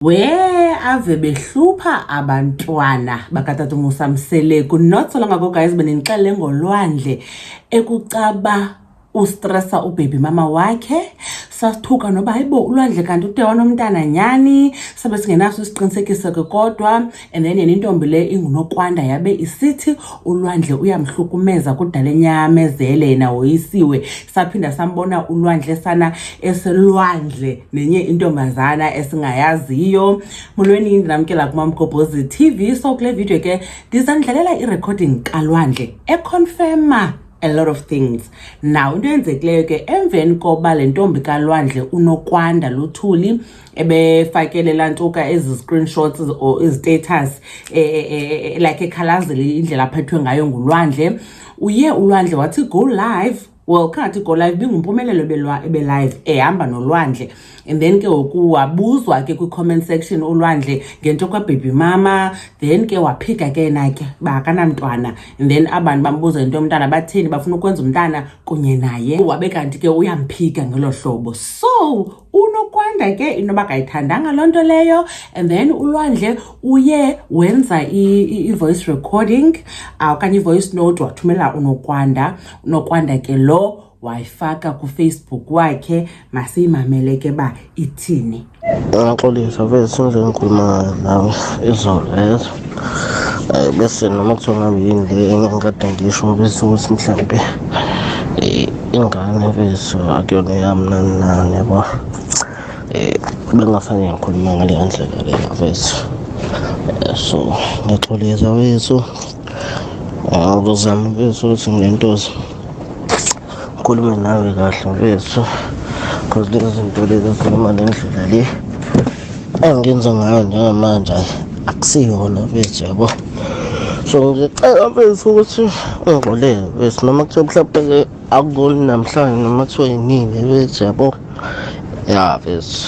Wee ave behlupha abantwana bakatata uMusa Mseleku. Not so long ago guys, bendinixelele ngolwandle ekucaba ustressa ubaby mama wakhe. Sasithuka noba hayibo, ulwandle kanti ude wanomntana nyani, sabe singenaso isiqinisekiso ke kodwa. And then yena intombi le inguNokwanda yabe isithi ulwandle uyamhlukumeza, kudala enyamezele, yena woyisiwe. Saphinda sambona ulwandle sana eselwandle nenye intombazana esingayaziyo. Molweni, ndinamkela kuMamgobhozi TV. So kule video ke ndizandlalela irecording kalwandle econfirma a lot of things. Now into eyenzekileyo ke, emveni koba le ntombi kalwandle uNokwanda Luthuli ebefakele laa ntuka ezi screenshots or izi-status like ekhalazela indlela aphethwe ngayo ngulwandle, uye ulwandle wathi go live. Well, khangathi go live, bingumpumelelo ebelive ehamba nolwandle. And then ke ngoku wabuzwa ke kwi-comment section ulwandle ngento kwababy mama. Then ke waphika ke yena ke uba akanamntwana. And then abantu bambuza into yomntana, batheni bafuna ukwenza umntana kunye naye, wabe kanti ke uyamphika ngelo hlobo. So uNokwanda ke inoba akayithandanga loo nto leyo. And then ulwandle uye wenza i-voice recording okanye i-voice note, wathumela uNokwanda. UNokwanda ke lo wayifaka kuFacebook wakhe. Masiyimamele ke ba ithini. Ngiyaxolisa mfethu, indlela engikhuluma nawe izolo yezo. Bese noma kuthiwa ngabe yini le engikade ngisho bese ukuthi mhlampe ingane mfethu akuyona eyami, nani nani, yabo. Bengafanele ngikhulume ngaleyo ndlela leyo mfethu. So ngiyaxolisa mfethu. Ngizozama mfethu ukuthi ngilentoza ngikhulume nawe kahle mfethu, cause lezi zinto lezi noma le ndlela le engenza ngayo njengamanje, hhayi, akusiyona mfethu, yabo. So ngicela mfethu ukuthi ungixolele mfethu, noma kuthiwa mhlawumpe-ke akukoni namhlanje, noma kuthiwa yinini mfethu, yabo, ya mfethu.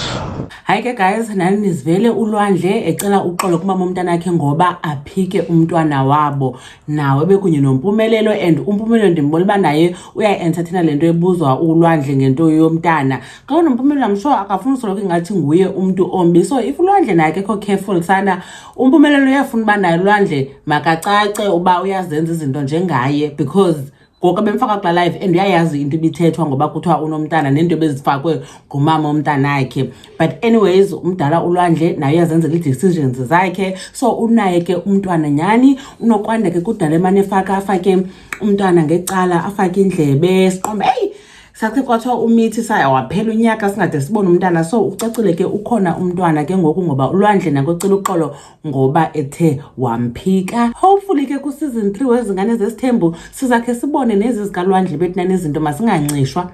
Hayi ke guys, nani nizivele ulwandle ecela uxolo kumama umntanakhe ngoba aphike umntwana wabo nawe bekunye noMpumelelo. And uMpumelelo ndimbona uba naye uyayi-entertaina le nto ebuzwa ulwandle ngento yomntana. Xa unoMpumelelo, I'm sure akafuni usoloko ingathi nguye umntu ombi. So if ulwandle naye akekho careful sana, uMpumelelo uyafuna uba naye ulwandle makacace uba uyazenza izinto njengaye, because ngoku bemfaka kulaa live and uyayazi into ibithethwa ngoba kuthiwa unomntana nento ebezifakwe ngumama womntanakhe. But anyways, umdala ulwandle naye uyazenzela ii-decisions zakhe, so unaye ke umntwana nyhani. Unokwanda ke kudala emane efaka, afake umntwana ngecala, afake indlebe, siqombe eyi sakhe kwathiwa umithi saya waphela unyaka singade sibone umntana. So ucacile ke ukhona umntwana ke ngoku, ngoba ulwandle nakocela uxolo ngoba ethe wamphika. Hopefully ke ku-season 3 wezingane zesithembu sizakhe sibone nezi zikalwandle bethu nezinto, masingancishwa,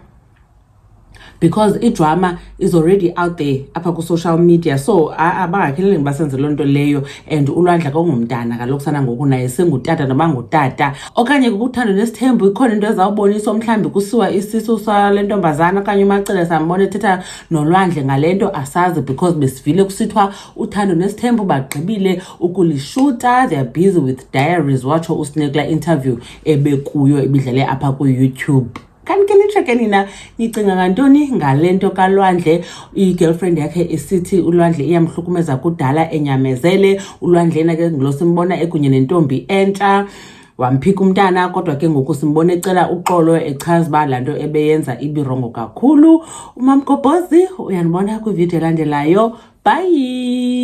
because idrama is already out there apha ku-social media. So abangakheleli basenze loo nto leyo. And ulwandle akongumntana kaloku sana ngoku, naye sengutata noba ngutata. Okanye kukuthando nesithembu ikhona into ezawuboniswa, mhlawumbi kusiwa isisu sale ntombazana okanye umacele sambona ethetha nolwandle ngale nto, asazi, because besivile kusithiwa uthando nesithembu bagqibile ukulishuta, they are busy with Diaries, watsho uSne kulaa interview ebekuyo ibidlale apha kuYouTube. Kanti ke nitsho ke nina, nicinga ngantoni ngale nto kalwandle, i-girlfriend yakhe isithi ulwandle iyamhlukumeza, kudala enyamezele? Ulwandle yena ke ngulo simbona ekunye nentombi entsha, wamphika umntana, kodwa ke ngoku simbona ecela uxolo, echaza uba laa nto ebeyenza ibirongo kakhulu. Umamgobhozi uyanibona kwividiyo elandelayo. Bye.